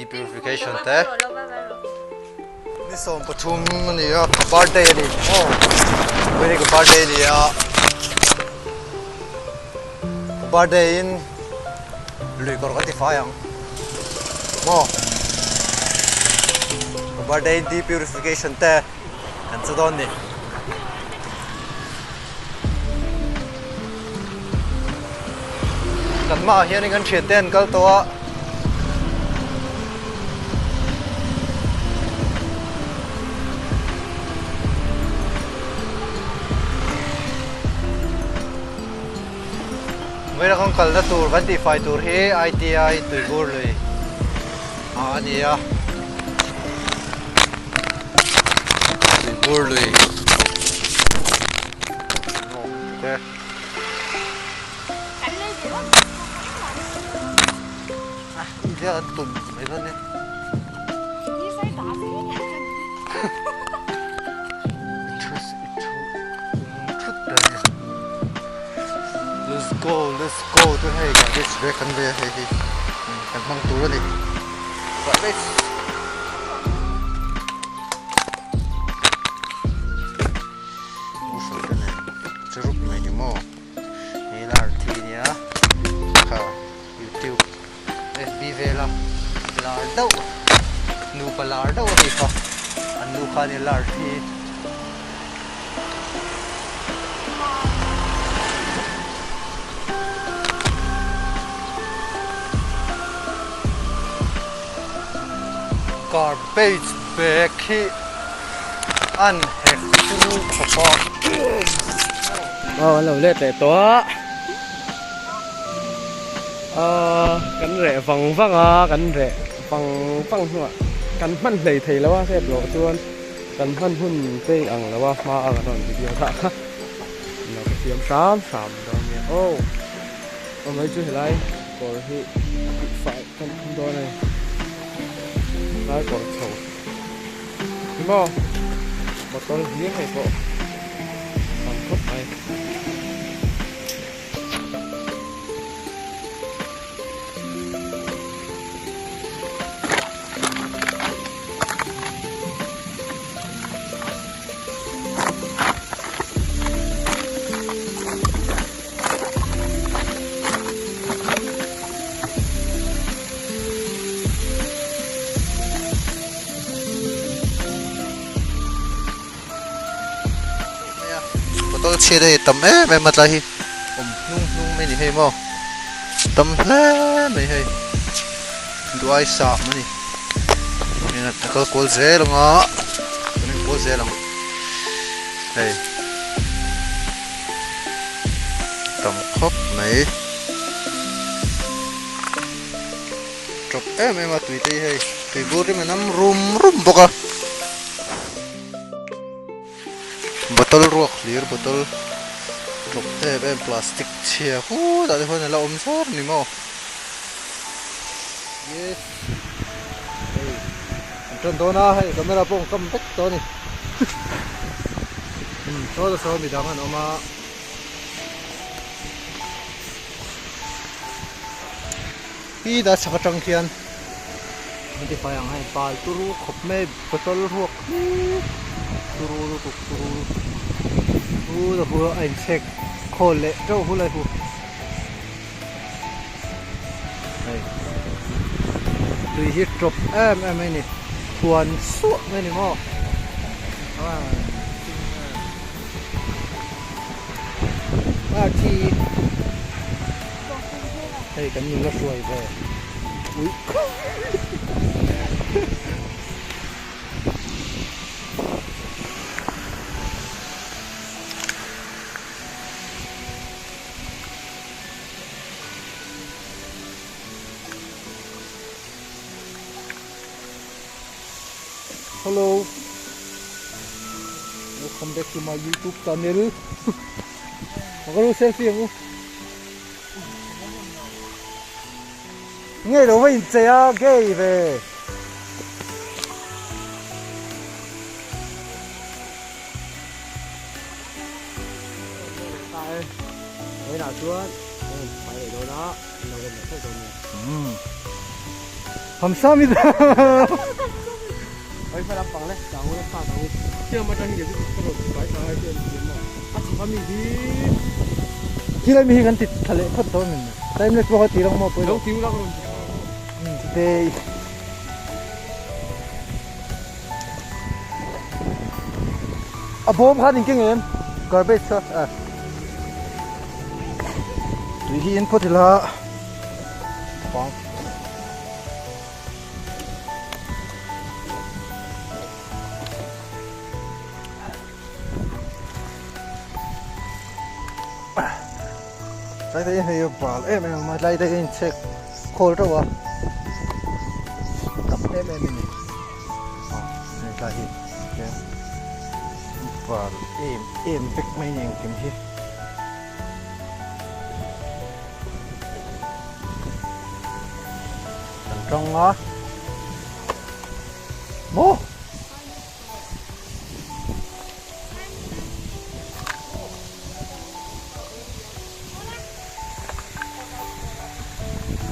Deep purification te. Ni 13 a ni a, ka birthday a ni aw. Vawiin hi ka birthday a ni a, ka birthday in lui kawr ka ti fai ang maw. Ka birthday in deep purification te kan che dawn ni. Kan hmaah hianin kan thiante an kal tawh a. Vawiin a kan kalna tur kan tihfai tur hi ITI Tuibur lui ah a ni a. Tuibur lui. Let's go let's go chu hei garbage bag kan ve a hei hi kan hmang tur a ni garbage. Ufo te nen che rup mai ni maw hei lar thi nia kha youtube fb vela lar deuh nupa lar deuh a ni kha an nu kha nia lar thi. Garbage bag hi an hek chu khawp a. Aw an lo let leh tawh a aaa kan reh vang vang a kan reh vang vang hnuah kan hman hlei thei lo a hriat loh chuan kan hman hun te in ang lo a hma a kan rawn video dah kha an lo hrethiam hram hram dawn nia aw aw mai chu helai kawr hi tihfai kan tum dawn a ni helai kawr chho hi maw motor hlir hei pawh tam khawp mai. Bottle chhiat hei tam em em a tlai hi awm hnung hnung mai a ni hei maw tam hle mai hei duai sam a ni a kal kual zel ang a kan en kual zel ang hei. Tam khawp mai. Tawp em em a tui te hi hei tui bur hi a nam rum rum bawk a. Bottle ruak hlir bottle tlawp em em plastic chhia khutah te khuan a la awm zar a ni maw. Yes hei an tan dawn a hei camera pawh an kam vek tawh a ni. Saw te saw midang an awm a. Hi dah chhak atang khian an ti fai ang hei pal turu khawp mai bottle ruak hi turu lutuk turu lutuk hu ta hu a inchhek khawl leh teuh hu lai hu hei tui hi tawp em em mai a ni thuan suah mai a ni maw. Hei kan nula hruai ve uih Hello Welcome back to my YouTube channel Makaru selfie ang u Nge lo va in che a gay ve Vawiinah chuan hei fai leh dawn a, an lo rem leh theuh dawn nia. Hamsamida. Oi hma lampang le chang ula start ang u. Siam atang hi kei chu ka rawn ti fai ta ngai hian ti maw. A chhak ami hi. Thil ami hi kan ti tha leh phawt dawn em ni? Time lapse pawh kha ti rang maw pawilo. Lo ti ula ka rawn ti fai ang. Today. A bawm khan in keng em? Garbage kha a. Tui hi in phawt ila. Pang. Tlai te hei bal em em a tlai te in chek khawl teuh a tam em em a ni hei tlai hi hian bal em em vek mai a ni engkim hi. Kan tawng a maw.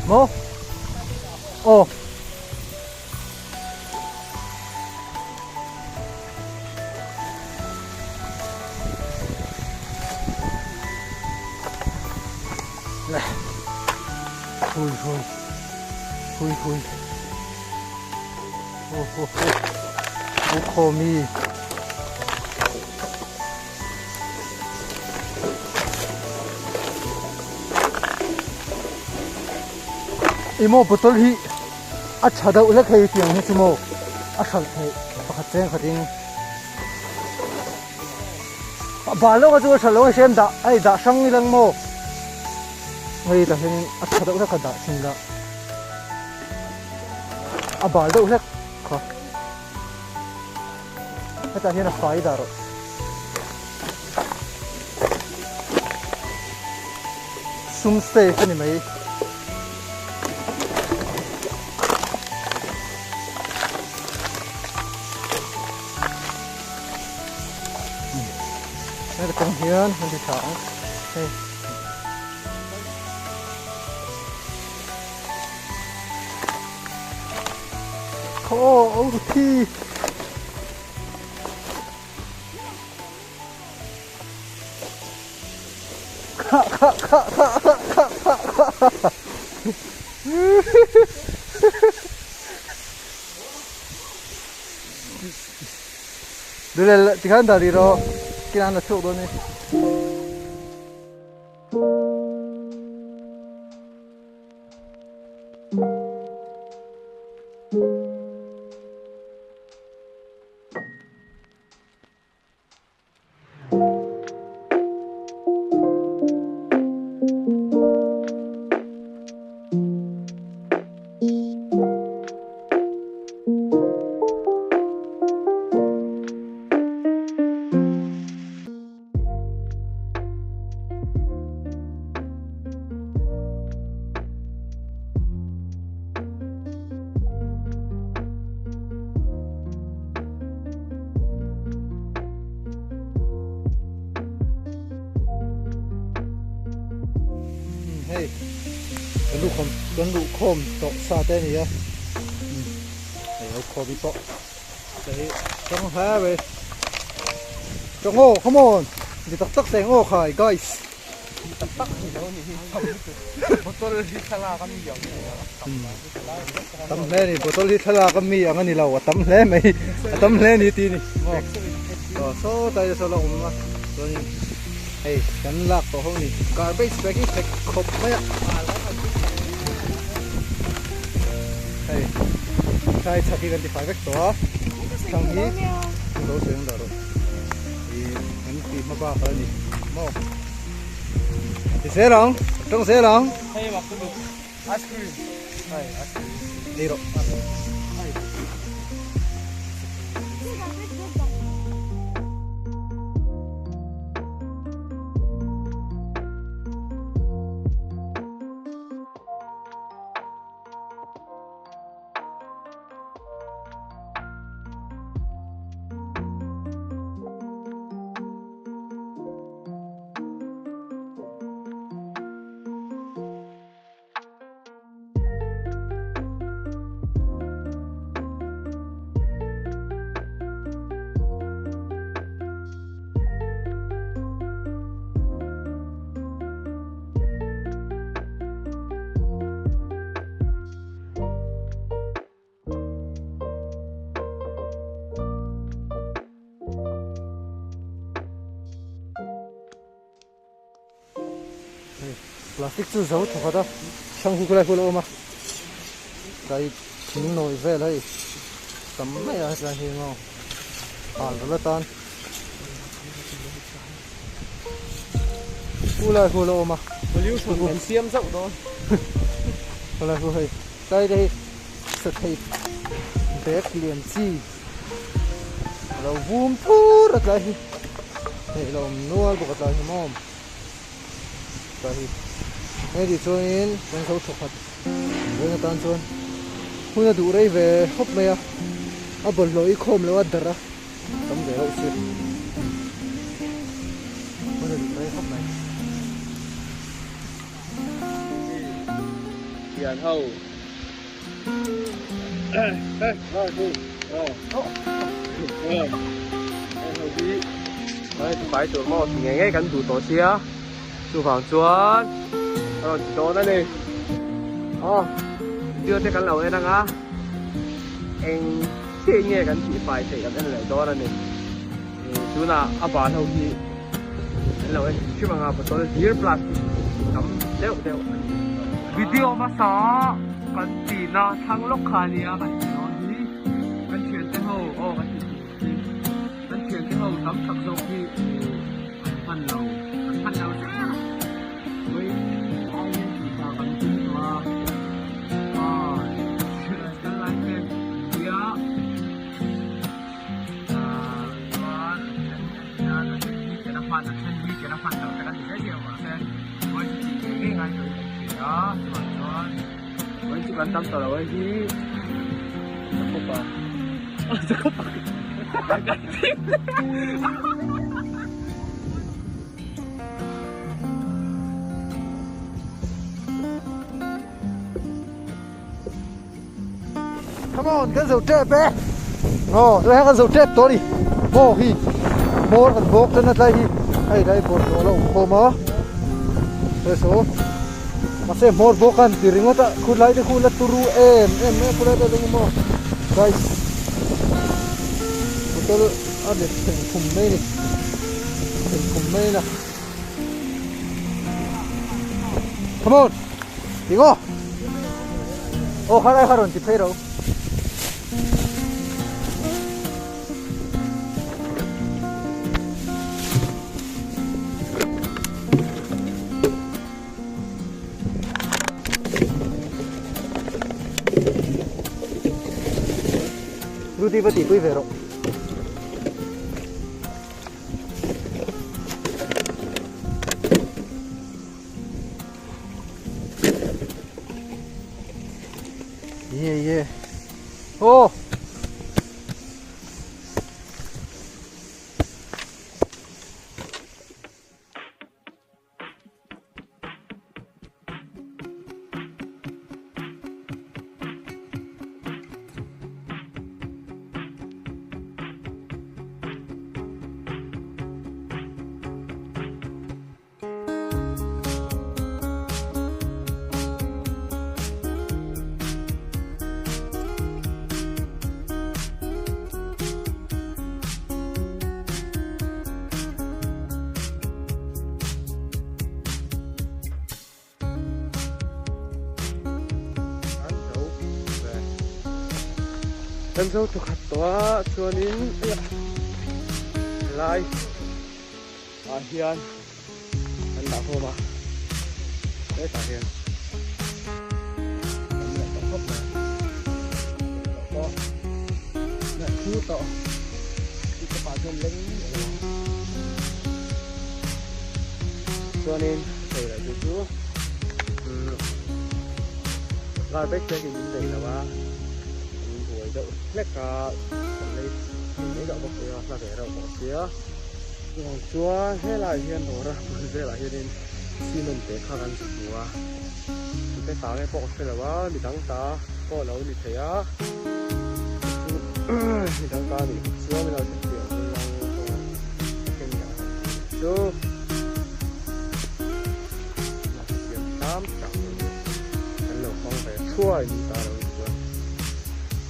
Maw? Aw. Hui hui. Hui hui. Hu hu hu. Hu khaw mi. Emaw bottle hi a tha deuh hlek hei tiang hi chu maw a hralh theih pakhat cheng khatin bal lawk a chu a hralh lo a hrem dah a dah hrang i lang maw hei tah hianin a tha deuh hlek a dah thin la a bal deuh hlek kha hetah hian a fai dah rawh. Sum safe a ni mai. Heta tang hian an ti tha ang hei. Khaw aw thi. Kha kha kha kha kha kha kha kha. Dule tikhan dah rih rawh kinan a chhuak dawn ni. Hei kan luhkhawm kan luhkhawm tawh sa te a ni a hei lo khawm hi pawh hei tang hle mai tang aw come on ni tak tak teng aw khai guys tak tak ni lo ni hi bottle hi thlalak a mi ang ni lo tam hle ni bottle hi thlalak a mi ang a ni lo a tam hle mai a tam hle ni ti ni maw saw tai te saw la awm a chuanin hei kan lak tawh ho ni garbage bag hi fek khawp mai a hei thlai chhak hi kan ti fai vek tawh a thlang hi lo sawi ang dah rawh ih kan ti hma bak a ni maw ti zel ang tawng zel ang hei mak lutuk ice cream hei ice cream ei rawh Plastic chu zo thawkhat a hrang hi khulai khul a awm a tlai thing nawi vel hei tam mai a hetlai hi maw hal ral atan khulai khul a awm a Pollution kan siam zauh dawn khulai khu hei tlai te hi sathei bag lian chi a lo vum thur a tlai hi hei a lo awm nual bawk a tlai hi maw. Tah hi hei tih chuanin kan zo thawkhat veng atan chuan hun a duh rei ve khawp mai a a bawlhhlawh i khawm loh a darh a tam ve reuh si hun a duh rei khawp mai. Thian ho Pai tur maw ti ngei ngei kan duh tawh sia chuvang chuan a rawn ti dawn a ni aw video te kan lo en anga eng chiah nge kan tih fai theih kan en leh dawn a ni tunah a bal ho hi an lo en hrim hrim anga bottle hlir plastic tam deuh deuh a ni video hmasa kan tihna thlang lawk kha ania kan tih dawn hi kan thiante ho aw kan tih hi kan thiante ho tam tak zawk hi an hman lo an hman lo zel a vawi aiin tih ta kan tum tawh a ah kan lai te nia. Come on, kan zo tep e. Oh, lai kan zo tep to ni. Mo hi. Mor kan bok tan atlai hi. Hei lai bor lo lo khom a. He so. Ma se mor bok kan ti ringawt a khu lai te khu la turu em em e khu lai te lung mo. Guys. Hotel a let theng thum mai ni. Theng thum mai na. Come on. Tingo. Aw kha lai kha rawn ti phei ro. Rudy va tihpui ve rawh. Yeah, yeah. Oh! Kan zo thawkhat tawh a chuanin helai ah hian kan dah khawm a hetah hian kan leh tawh khawp mai a leh thu tawh tih pah chuan leng chuanin sawi leh chu chu garbage bag in min nei lo a kan buai deuh hlek a kan lei mai deuh bawk sia hla ve reuh bawk sia. Chuvang chuan helaiah hian dawr a bul velah hianin cement te kha kan zuk hmu a tute ta nge pawh ka hre lo a midang ta pawh a lo ni thei a midang ta a nih chuan min lo hrethiam ang chu hrethiam hram hram kan lo hmang ve thuai ni ta lo ni chuan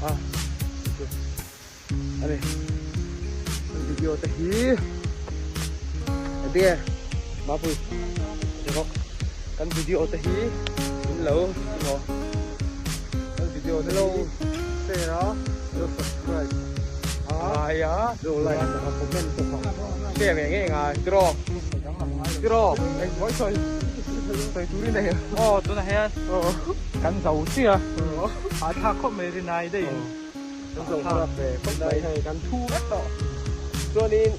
a chu. Ani video te hi enge mapui bawk. Kan video te hi in lo emaw kan video te lo share a lo subscribe a ngai a lo like a comment te kha share ngei ngei ngai tiraw tiraw eng mawi sawi sawi turin nei aw tunah hian kan zo chiah a hahthlak khawp mai rinai daih in kan zo khawp ve khawp mai hei kan thu vek tawh chuanin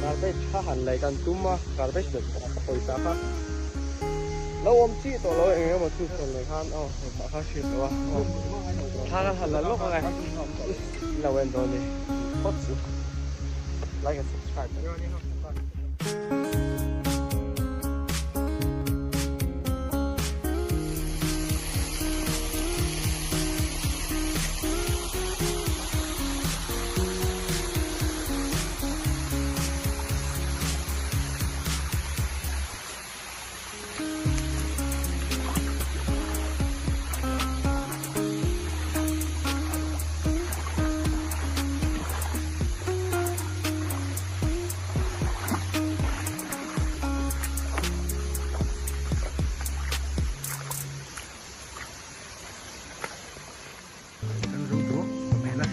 garbage kha han lei kan tum a garbage bag pakhat ka pawisa kha lo awm chih tawh lo eng emaw chu sawn leh khan aw engmah kha hriat loh a aw thla kan han la lawk ang e lo en dawn ni phawt chu like and subscribe. Kan rum duak ta mai la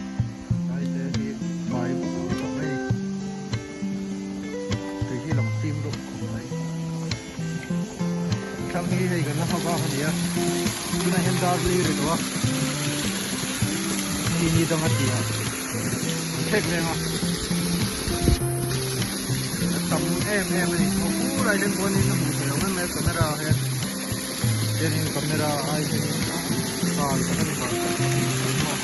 tlai te hi fai vur tawh mai tui hi lang fim deuh khawp mai thlang hi hei kan la hma bak a ni a tunah hian dar li ri tawh a ni ni dang a ti a an thlek reng a a tam em em a ni aw pur ah hian chuanin a hmuh theih loh em mai a camera ah hian. Hianin camera ai hianin car ka hman vang tak tak in kan hmu a.